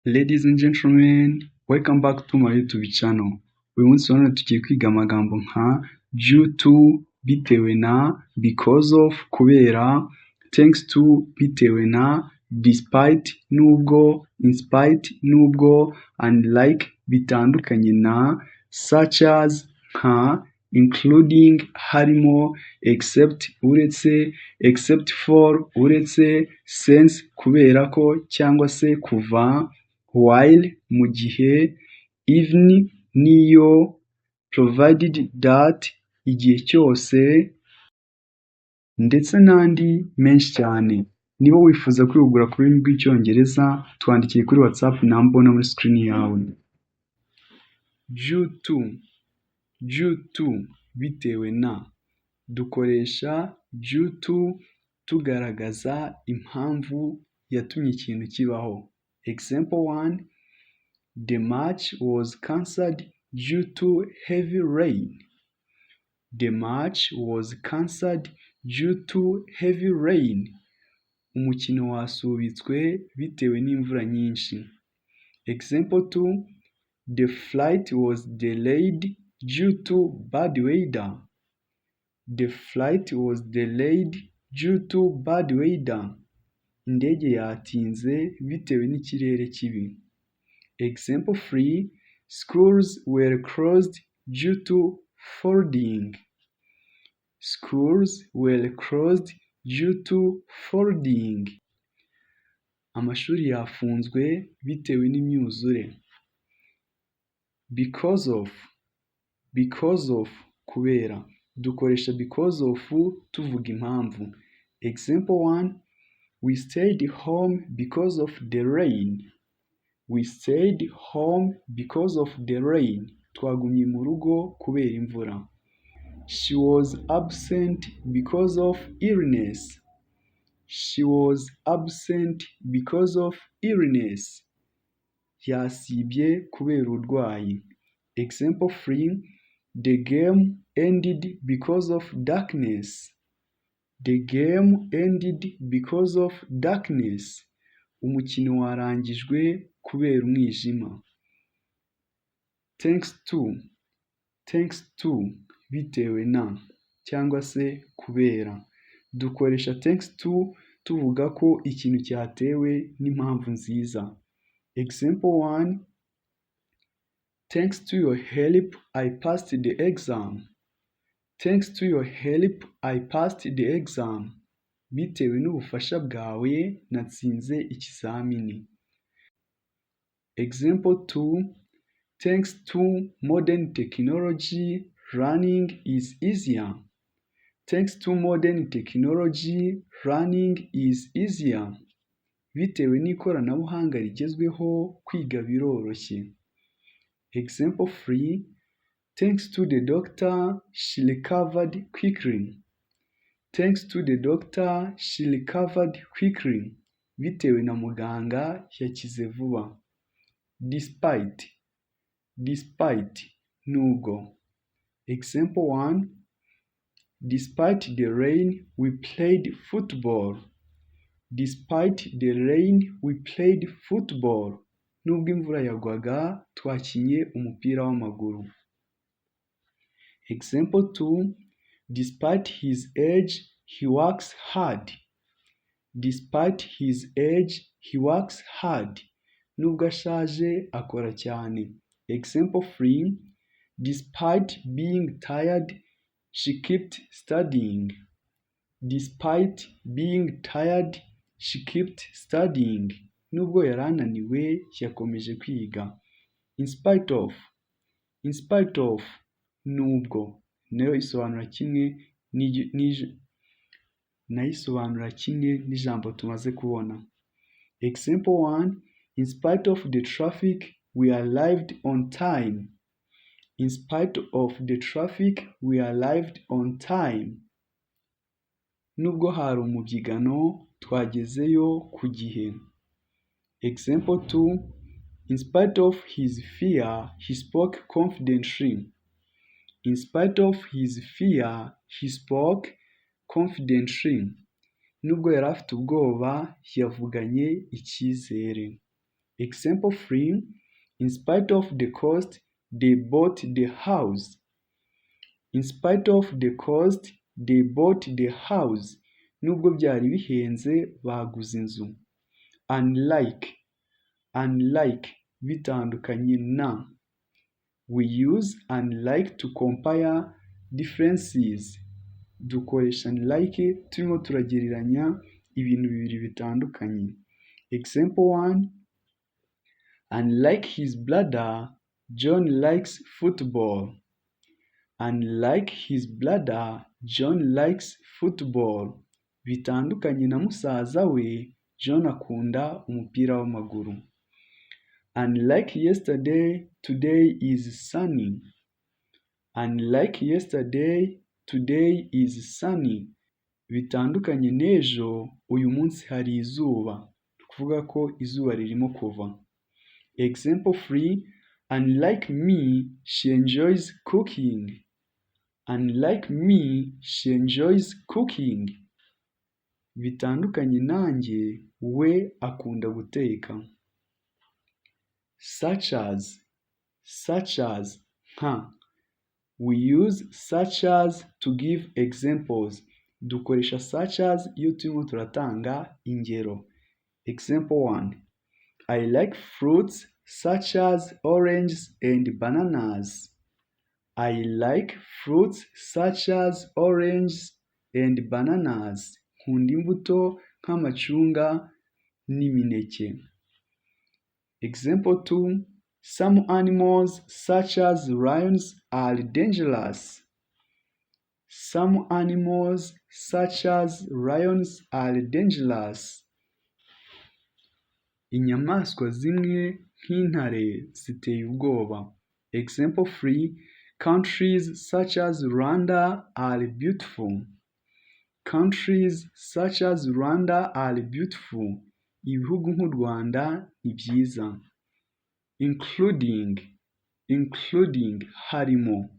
Ladies and gentlemen, welcome back to my YouTube channel. Uyu munsi wa none tugiye kwiga amagambo nka due to, bitewe na, because of, kubera, thanks to, bitewe na, despite, nubwo, in spite, nubwo, and like, bitandukanye na, such as, nka, including, harimo, except, uretse, except for, uretse, since, kubera ko, cyangwa se kuva, while, mu gihe, even, n'iyo, provided that, igihe cyose, ndetse n'andi menshi cyane. Niba wifuza kwihugura ku rurimi rw'Icyongereza, twandikire kuri WhatsApp namba ubona muri screen yawe. Due to, bitewe na. Dukoresha due to tugaragaza impamvu yatumye ikintu kibaho. Example 1, the match was cancelled due to heavy rain. The match was cancelled due to heavy rain. Umukino wasubitswe bitewe n'imvura nyinshi. Example 2, the flight was delayed due to bad weather. The flight was delayed due to bad weather. Indege yatinze bitewe n'ikirere kibi. Example 3, schools were closed due to flooding. Schools were closed due to flooding. Amashuri yafunzwe bitewe n'imyuzure. Because of, kubera. Dukoresha because of tuvuga impamvu. Example 1, we stayed home because of the rain. We stayed home because of the rain. Twagumye mu rugo kubera imvura. She was absent because of illness. She was absent because of illness. Yasibye kubera urwayi. Example 3, the game ended because of darkness. The game ended because of darkness. Umukino warangijwe kubera umwijima. Thanks to, bitewe na, cyangwa se kubera. Dukoresha thanks to tuvuga ko ikintu cyatewe n'impamvu nziza. Example 1, thanks to your help, I passed the exam. Thanks to your help, I passed the exam. Bitewe n'ubufasha bwawe, natsinze ikizamini. Example 2, thanks to modern technology, learning is easier. Thanks to modern technology, learning is easier. Bitewe n'ikoranabuhanga rigezweho, kwiga biroroshye. Example 3, thanks to the doctor, she recovered quickly. Thanks to the doctor, she recovered quickly. Bitewe na muganga, yakize vuba. Despite, nubwo. Example 1, despite the rain, we played football. Despite the rain, we played football. Nubwo imvura yagwaga, twakinye umupira w'amaguru. Example 2, despite his age, he works hard. Despite his age, he works hard. Nubwo ashaje, akora cyane. Example 3, despite being tired, she kept studying. Despite being tired, she kept studying. Nubwo yari ananiwe, yakomeje kwiga. In spite of, nubwo. Nayo isobanura kimwe n'ijambo tumaze kubona. Example 1, in spite of the traffic, we arrived on time. In spite of the traffic, we arrived on time. Nubwo hari umubyigano, twagezeyo ku gihe. Example 2, in spite of his fear, he spoke confidently. In spite of his fear, he spoke confidently. Nubwo yari afite ubwoba, yavuganye icyizere. Example 3. In spite of the cost, they bought the house. In spite of the cost, they bought the house. Nubwo byari bihenze, baguze inzu. Unlike, bitandukanye na. We use unlike to compare differences. Dukoresha unlike turimo turagereranya ibintu bibiri bitandukanye. Example 1. Unlike his brother, John likes football. Unlike his brother, John likes football. Bitandukanye na musaza we, John akunda umupira w'amaguru. Unlike yesterday, today is sunny. Unlike yesterday, today is sunny. Bitandukanye n'ejo, uyu munsi hari izuba. Kuvuga ko izuba ririmo kuva. Example 3. Unlike me, she enjoys cooking. Unlike me, she enjoys cooking. Bitandukanye nanjye, we akunda guteka. Such as, nka. We use such as to give examples. Dukoresha such as iyo turimo turatanga ingero. Example 1. I like fruits such as oranges and bananas. I like fruits such as oranges and bananas. Nkunda imbuto nk'amacunga n'imineke. Example 2. Some animals such as lions are dangerous. Some animals such as lions are dangerous. Inyamaswa zimwe nk'intare ziteye ubwoba. Example 3. Countries such as Rwanda are beautiful. Countries such as Rwanda are beautiful. Ibihugu nk'u Rwanda ni byiza. Including, harimo.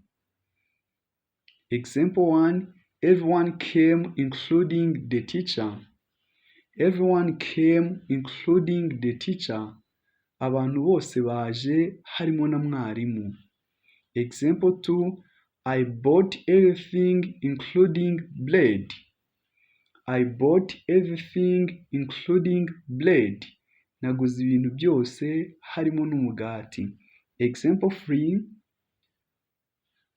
Example 1. Everyone came including the teacher. Everyone came including the teacher. Abantu bose baje harimo na mwarimu. Example 2. I bought everything including bread. I bought everything including bread. Naguze ibintu byose harimo n'umugati. Example 3.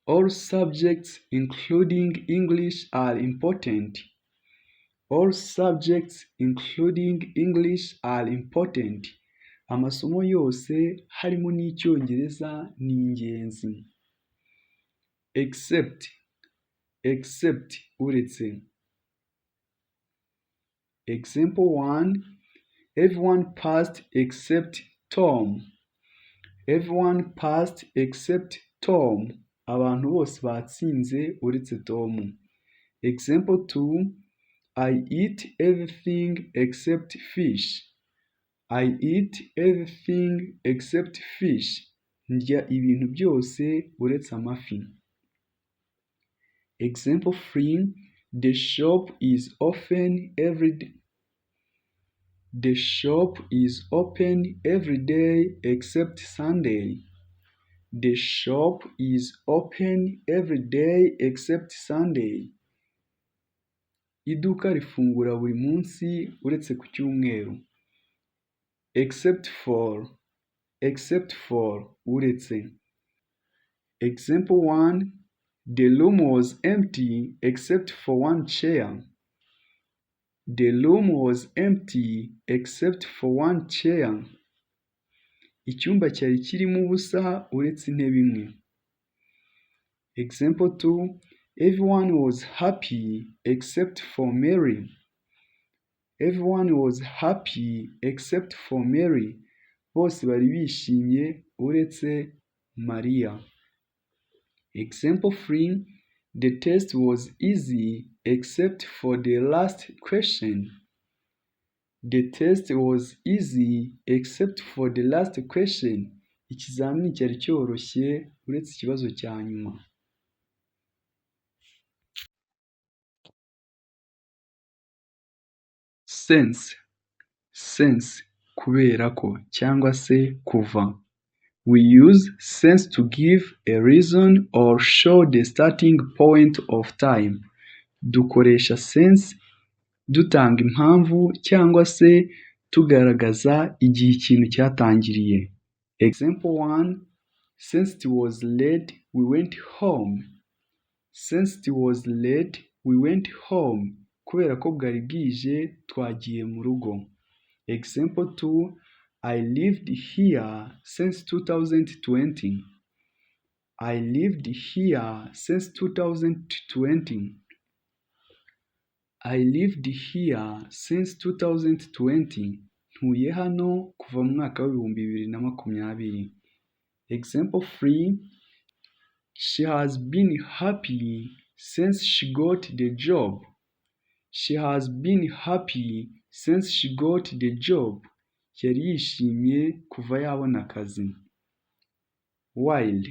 All subjects including English are important. All subjects including English are important. Amasomo yose harimo n'icyongereza ni ingenzi. Except, uretse. Example 1. Everyone passed except Tom. Everyone passed except Tom. Abantu bose batsinze uretse Tom. Example 2. I eat everything except fish. I eat everything except fish. Ndya ibintu byose uretse amafi. Example 3. The shop is open every day. The shop is open every day except Sunday. The shop is open every day except Sunday. Iduka rifungura buri munsi uretse ku cyumweru. Except for, uretse. Example 1. The room was empty except for one chair. The room was empty except for one chair. Icyumba cyari kirimo ubusa uretse intebe imwe. Example 2. Everyone was happy except for Mary. Everyone was happy except for Mary. Bose bari bishimye uretse Mariya. Example 3. The test was easy except for the last question. The test was easy except for the last question. Ikizamini cyari cyoroshye uretse ikibazo cya nyuma. Sense. kubera ko cyangwa se kuva. We use since to give a reason or show the starting point of time. Dukoresha since dutanga impamvu cyangwa se tugaragaza igihe ikintu cyatangiriye. Example 1. Since it was late, we went home. Since it was late, we went home. Kubera ko bwari bwije, twagiye mu rugo. Example 2. I lived here since 2020. I lived here since 2020. I lived here since 2020. Ntuye hano kuva mu mwaka w'ibihumbi 2020. Example 3. She has been happy since she got the job. She has been happy since she got the job. Yari yishimye kuva yabona akazi. While.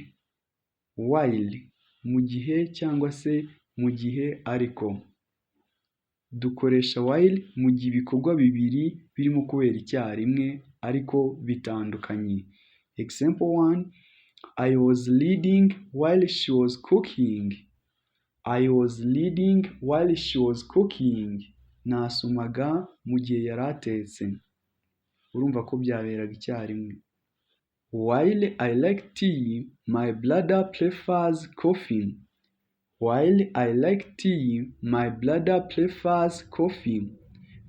While. Mu gihe cyangwa se mu gihe ariko. Dukoresha while mu gihe ibikorwa bibiri birimo kubera icyarimwe ariko bitandukanye. Example 1. I was reading while she was cooking. I was reading while she was cooking. Nasomaga mu gihe yari atetse. Urumva ko byaberaga icyarimwe. While I like tea, my brother prefers coffee. While I like tea, my brother prefers coffee.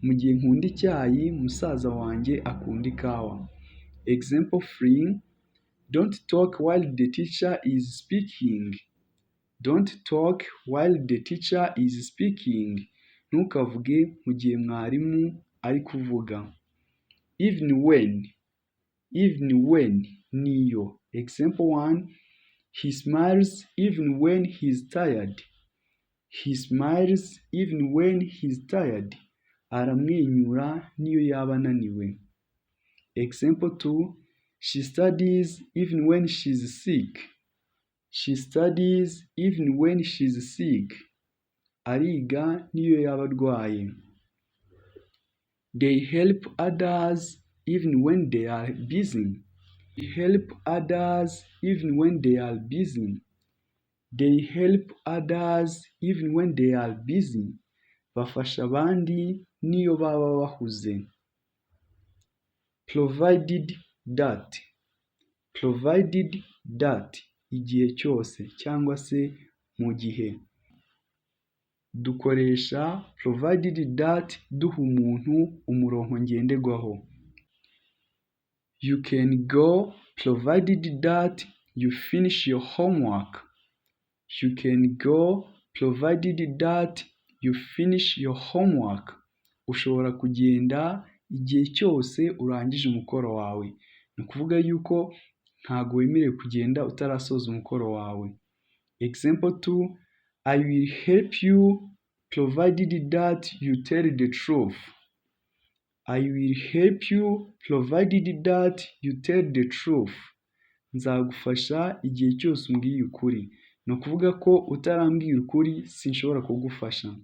Mu gihe nkunda icyayi, musaza wanjye akunda ikawa. Example 3. Don't talk while the teacher is speaking. Don't talk while the teacher is speaking. Ntukavuge mu gihe mwarimu ari kuvuga. Even when. Even when niyo. Example 1. He smiles even when he's tired. He smiles even when he's tired. Aramwenyura niyo yaba ananiwe. Example 2. She studies even when she's sick. She studies even when she's sick. Ariga niyo yaba arwaye. They help others even when they are busy. They help others even when they are busy. They help others even when they are busy. Bafasha abandi niyo baba bahuze. Provided that. Provided that. Igihe cyose cyangwa se mu gihe. Dukoresha provided that duha umuntu umurongo ngenderwaho. You can go provided that you finish your homework. You can go provided that you finish your homework. Ushobora kugenda igihe cyose urangije umukoro wawe. Ni ukuvuga yuko ntago wemerewe kugenda utarasoza umukoro wawe. Example 2. I will help you provided that you tell the truth. I will help you provided that you tell the truth. Nzagufasha igihe cyose umbwiye ukuri. Ni ukuvuga ko utarambwira ukuri sinshobora kugufasha.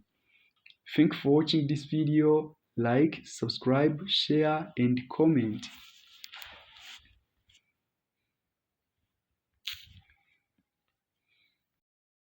Thank you for watching this video. Like, subscribe, share and comment.